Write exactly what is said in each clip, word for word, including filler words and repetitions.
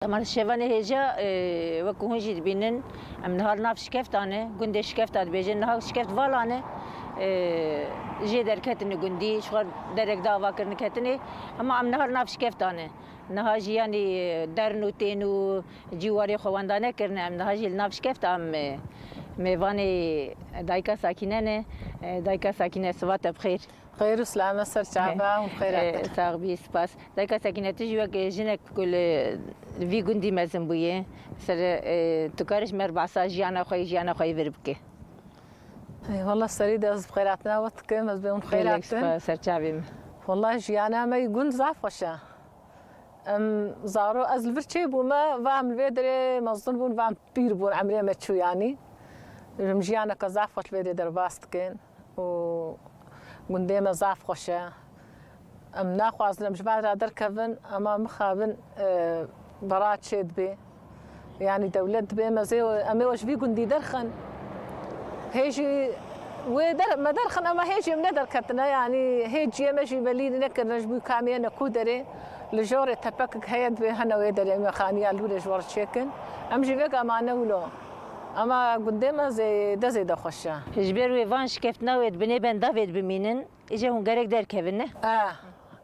Temel şevanê hêja, e, wek ku hûn jî dibînin, em niha li nav Şikefta ne, gundê Şikefta dibêjin, niha Şikeft Vala ne, e, jê derketine gundî, ji xwe derek da ava kirine ketinê, hema em niha li nav Şikefta ne. Niha jî yanî, e, dern û tên û cî warê xwe wenda nekirine, em niha jî li nav Şikefta em, e, mêvanê dayika Sakîne ne, e, dayika Sakîne siva te bi xêr. Xêr û selame ser çava hûn xêr hatin. Sax bî, spas. Dayika Sekîne, tu jî wek jinek ku li vî gundî mezin bûye, ser, e, tu karî ji me re behsa jiyana xwe yî, jiyana xwe yî vir bike. Ey, wela serî de ez bi xêratina we dikim, ez bê hûn xêr hatin. Gelek spas, ser çavê min. Wela jiyana me yî gund zaf xweş e. Em zaro, ez li vir çêbûme, va em li vê derê mezin bûn, va em pîr bûn, emrê me çû yanî. Em jiyaneke zaf xweş li vê derê derbas dikin. û gundê me zaf xweş e. Em naxwazin em ji van re derkevin, ema mixabin, e, bera çê dibe. Yanî dewlet dibe, em ê, em ê ji vî gundî derxin. Hê jî wê der, me derxin, ema hê jî em nederketine. Yanî hê ciyê me jî belî nekirine ji bo kamiyê ne ku derê. Li jorê tepekek heye dibe hene wê derê, em ê xaniya li wê re ji we re çêkin. Em jî vêga mane wilo. Ema gundê me zêde zêde xweş e. Ji ber wê van şikeftina wê di binê bendavê de bimînin, îca hûn gerek derkevin, ne? E,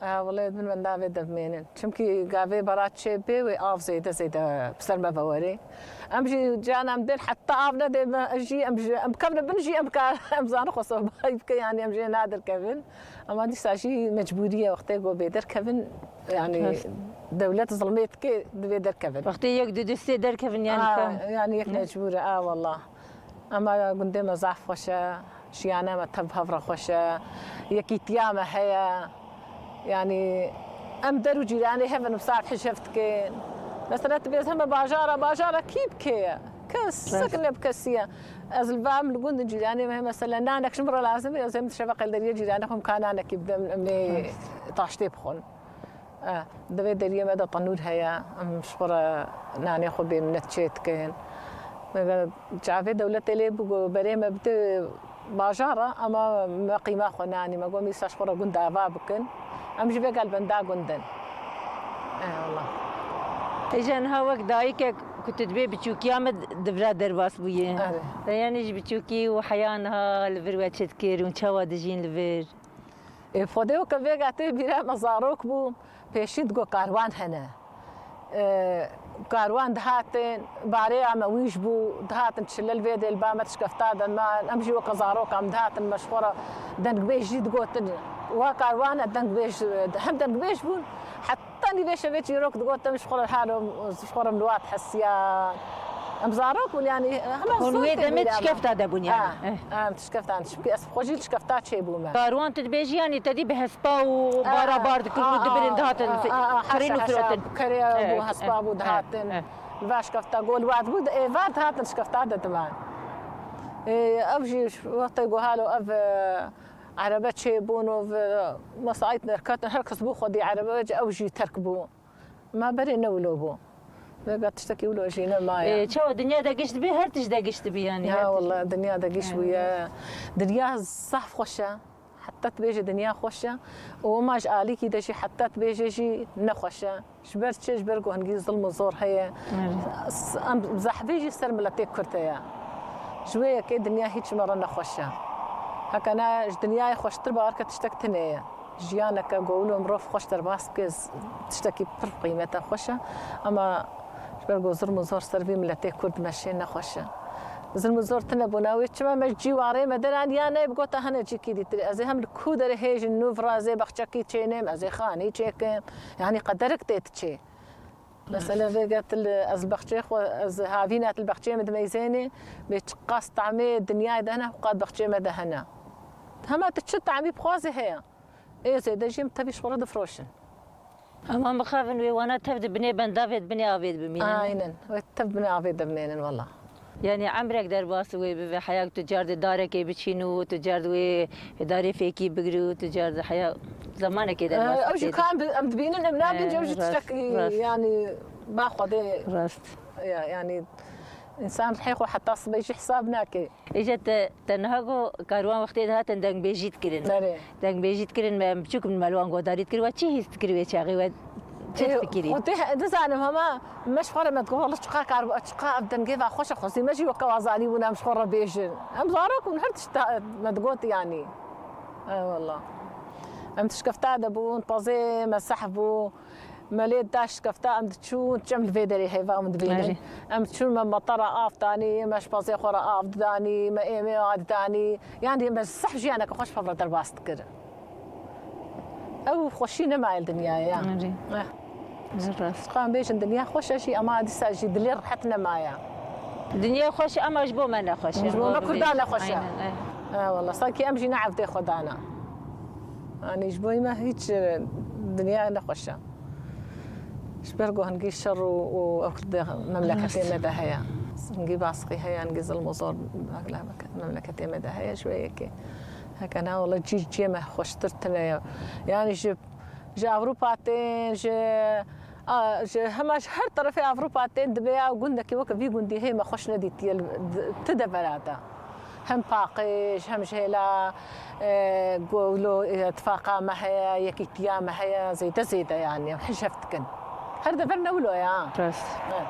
e, wele di bin bendavê de bimînin. Çimkî gavê bera çê bê wê av zêde zêde bi ser me ve werê. Em jî cana em bên heta av nedê me jî em jî, em bikevine bin jî em kar, em zanin xwe sobayî bike, yanî em jê naderkevin. Ema dîsa jî mecbûrî ye wextê ku bê derkevin, yanî dewlet zilmê dike, divê derkevin. Wextê yek, du, du, sê derkevin, yanî ka. Yanî yek mecbûr e, a wela. Ema gundê me zaf xweş e, jiyana me tev hev re xweş e, yekîtiya me heye. Yanî em der û cîranê hev in, bi saet hej hev dikin. Mesela tu bêz heme bajara, bajara kî bi kê ye? Kes, sek ne bi kesî ye. Ez li va em li gund in cîranê me, mesela nanek ji min re lazim e, ez ê min şeveqê li deriyê cîranê xwe em ka nanekî bidin, em ê taştê bixwin. E, di vê deriyê me de tenûr heye, em ji xwe re nanê xwe bê minet çê dikin. Çavê dewletê lê bû ku berê me bide bajara, ema me qîma xwe nanî, me got, mîsa ji xwe re gund ava bikin. Em jî vê gel benda gund in. E, wela. Hêja niha wek dayikek ku tu dibê biçûkiya me di vira derbas bûye. Erê. Te yanî ji biçûkî û heya niha li vir we çi dikir û çawa dijîn li vir? Ê, Xwedê weke vêga tê bîra me zarok bû, pêşî digo karwan hene. Ê, karwan dihatin, barêya me wî ji bû, dihatin çile li vê dê li ba me tişkefta de man, em jî weke zarok em dihatin me ji xwe re dengbêj jî digotin. Wa karwan e dengbêj, hem dengbêj bûn, heta nîvê şevê çîrok digotin ji xwe re halo, ji xwe re em li wa dihesiyan. Em zarok bûn, yanî hema Hûn zor wê tê demê bîra me. Tişkefta de bûn, yanî. Ha, Eh. ha, em tişkeftan, çimkî ez xwe jî tişkefta çêbûme. Karwan tu dibêjî, yanî te dî bi hespa û Ah, bara ah, bar dikirin û ah, dibirin, ah, dihatin ah, ah, ah, xirîn û haşa, haşa, firotin. Kerê Eh, bû, eh, hespa bû, eh, dihatin. eh. Li va şkefta, gol wad bû, êvar dihatin şkefta de diman. Ê, ev jî wextê ku halo ev, e, erebe çêbûn û ve, mesait derketin, her kes bû xwedî erebe, ew jî terk bû. Ma berê ne wilo bû. Vêga tiştekî wilo jî nemaye. Ê, çawa dinya de giş dibî, her tişt de giş dibî yanî, Ya her tişt. Wela, dinya de giş Yani. bûye. Dinya zaf xweş e. Heta tu bêje dinya xweş e. Û ma ji alîkî de jî heta tu bêje jî ne xweş e. Ji ber çi? Ji ber ku hingî zilm û zor heye. Evet. S-, em zehfê jî ser miletê Kurd heye. Ji wê yekê dinya hîç me re ne xweş e. Heke ne ji dinyayê xweştir bawer ke tiştek tune ye. Jiyaneke ku wilo mirov xweş derbas bike, z-, tiştekî pir qîmet e, xweş e. Ema ji ber ku zilm û zor ser vî miletê Kurd meşê ne xweş e. Zilm û zor tune bûna wê çima me ji cî warê me deran ya neyê bigota hene cîkî dîtir. Ez ê hem li ku derê hêjin nû virazê bexçekî çênêm, ez ê xanî çêkim. Yanî qederek tê diçê. Mesela vêga til ez li bexçeyê xwe, ez havîna til bexçeyê min dimeyzênê, bê çiqas tamê dinyayê de hene, qat bexçeyê me de hene. Hema tu çi tamî bixwazê heye. Ê zêde jî em tevî ji xwe re difiroşin. Ama mixabin wê wana tev di binê bendavê, di binê avê de bimînin. Aynen. Wê tev binê avê de bimênin wela. Yani emrek derbas wê bibe, heya tu car di darekê biçîn û tu car di wê darê fêkî bigirî û tu car di heya zemanekê derbas Ee, ew jî bikê. Ka em bi-, em dibînin, em nabînin, Ee, ew jî rast, tiştek, rast. Yani ba Xwedê. Rast. Ya, yani insan rihê xwe heta sibê jî hesab nake. Îca te, te niha got, karwan wextê dihatin dengbêjî dikirin. Erê. Dengbêjî dikirin, me, em biçûk bûn me li wan godarî dikir. We çi hîs dikir wê çaxê? We Çi difikirî? Xwedê, nizanim hema me ji xwe re me digot, "Wele çiqa kar, çiqa ev dengê ve xweş e, xwezî me jî weke wa zanî bûn em ji xwe re bêjin." Em zarok bûn, her tişt me digot yanî. Ey wallah. Em tişkefta de bûn, pezê me sehf bû. Me lê daş kefta em diçûn, çem li vê derê heyva min dibînin. Erê. Em diçûn me metera av danî, me ji pezê xwe re av didanî, me êmê a didanî. Yanî me seh jiyaneke xweş pevre derbas dikir. Ew xweşî nemaye li dinyayê ya. Erê. Eh. Zî rast. Xwe em bêjin dinya xweş e jî, ema dîsa jî dilê rehet nemaye. Dinya xweş e, ema ji bo me nexweş e. Ji bo me Kurdan nexweş e. Aynen, eh. Eh, wallah, sankî em jî ne evdê xwe dana. Yanî ji bo me hîç, e, dinya nexweş e. Ji ber ku hingî şer û, û ew di memleketê me de heye. Hingî baskî heye, hingî zilm û zor memleketê me de heye. Ji wê yekê heke ne wele cî ciyê me xweştir tune ye. Yanî ji, ji Ewropa tên, ji, a, ji hema ji her terefê Ewropa tên dibe ya gundekî weke vî gundî hê me xweş nedîtiye li, di, ti devera de. Hem paqij, hem ji hêla, e, golo, e, tifaqa me heye, yekîtiya me heye, zêde zêde yanî, em hijef dikin. Her dever ne wilo ya. Rast. Evet.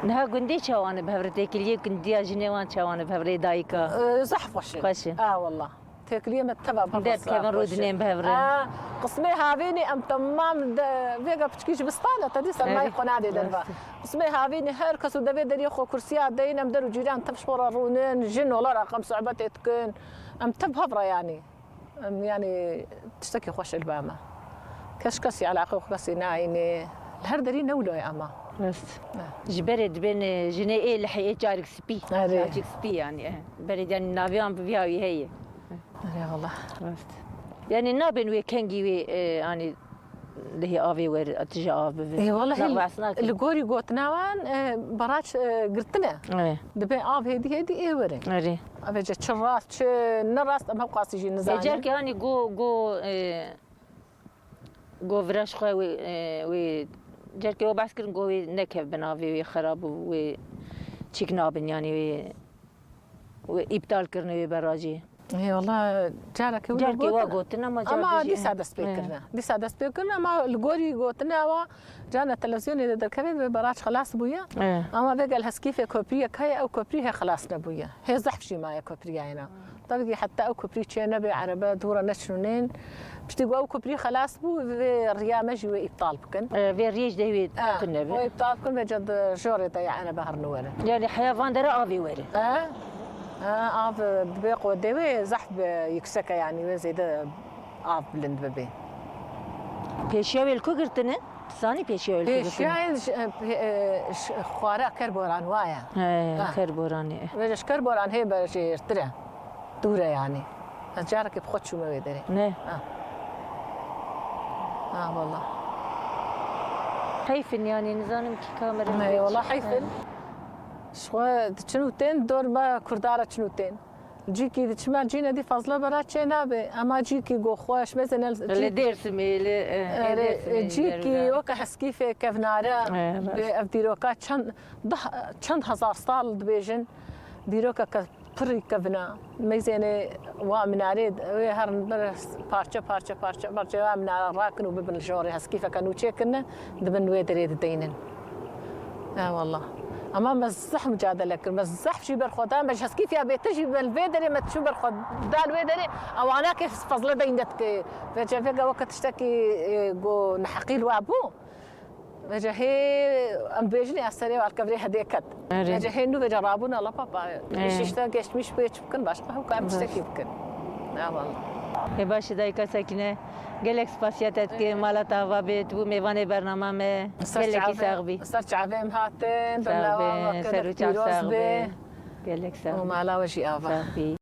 Niha gundê çawan e bi hev re, têkiliyê gundiya jinê wan çawan e bi hev re, dayika? E, zehf xweş e. Xweş e. A, wallah. Têkiliyê me teva bi hev re. Derkevin rûdinên bi hev re. A, qismê havînê em temam de, vêga piçkî ji bistane, te dî sermayê xwe nadê derve. Rast e. Qismê havînê her kes û devê deriyê xwe kursiya deyin, em der û cîran tev ji xwe re rûnin, jin olarak em sohbetê dikin. Em tev hev re yanî. Em yanî tiştekî xweş li ba me. Kes kesî eleqê xwe kesî nayînê. Li her derî ne wilo ye ema. Rast. Ne. Ji berê dibên, e, jinê ê lihê ê çarik spî. Erê. Çarik spî yanî, e. Berê yanî navê wan bi vî hawî heye. Erê, wallah. Rast. Yanî nabên wê kengî wê, e, yanî lihê avê were, tije av bibe. Ê, walahi, nabehs nakin. Li gorî gotina wan, e, baraç, e, girtine. Erê. Dibe av hêdî hêdî ê were. Erê. Eve ce çi rast, çi ne rast, em hewqasî jî nizanin. E, carkê hanî go, go, e, go vira ji xwe wê, e, wê, carkê we behs kirin go wê nekevbin avê wê xerab û wê çîk nabin, yanî wê, wê îptal kirine wê berajê. Ê, wala, careke wilo gotin. Carkê wa gotin ama carkê jî, dîsa dest pê kirine. Dîsa dest pê kirine ama li gorî gotina wa, carna televizyonê de derkeve vê beraç xelas bûye. Ê. Ama vê gel heskîfê kopriyek heye, ew koprî hê xelas nebûye. Hê zehf jî maye kopriyayê ne. Tabii ki heta ew koprî çê nebe, erebe dû re neçûnên. Piştî ku ew koprî xelas bû, vê riya me jî wê îptal bikin. E, vê riyê jî de wê tune be. Wê îptal bikin, vêca di jorê de ya erebe herin û werin. Yanî heya van dere avê were. E? E, av dibe qodê wê zehf be yüksek e, yanî wê zêde av bilind bibe. Pêşiya wê li ku girtine? Zanî pêşiya wê li ku girtine? Pêşiya wê ji, e, pê-, e, ji xwara Kerboran waye. He, Kerboranê. Vêca ji Kerboran hê berjêrtir e. Dûr e yanî. Ez careke bi xwe çûme wê derê. Ne. Ha. Ha, wallah. Heyf in yanî, nizanim kî kamera. Ne, wallah heyf in. Ji xwe diçin û tên, dor me Kurda re çin û tên. Cîkî diçime cîne dî fazla bera çê nabe. Ema cîkî go xweş, mêzên el-, Li cîk-, Dêrsimê, li, e, Erê, Dêrsimê cîkî derû de. Weke heskîfê kevnare. E, rast. Bi ev dîroka çend, deh, çend hezar sal dibêjin. Dîrokeke pirî kevna. Mêzênê wa minarê, wê herin ber parçe, parçe, parçe, parçe wa minare rakin û bibin li jorê heskîfeke nû çêkirine, dibin wê derê dideynin. E, wallah. Ama me zehf mücadele kir, me zehf jî ber xwe da, me ji heskîfiya bêtir jî me li vê derê me çû ber xwe da li wê derê, ewana kê fazla deyne dike. Vêca vêga weke tiştekî, e, go neheqî li wa bû. Vêca hê em dibêjin ya serê wa li kevirê hedê ket. Erê. Vêca hê nû vêca rabûna la papa. Erê. Îş işte geçmiş pêç bikin, başka hewka em tiştekî bikin. Ya wallah. Ê baş e dayika Sekîne. Gelek spasiya te dike, mala te ava be, tu bû mêvanê bernama me. Gelekî sax bî. Ser çavê em hatin, bernama me pîroz be. Gelek sax bî. Û mala we jî ava. Sax bî.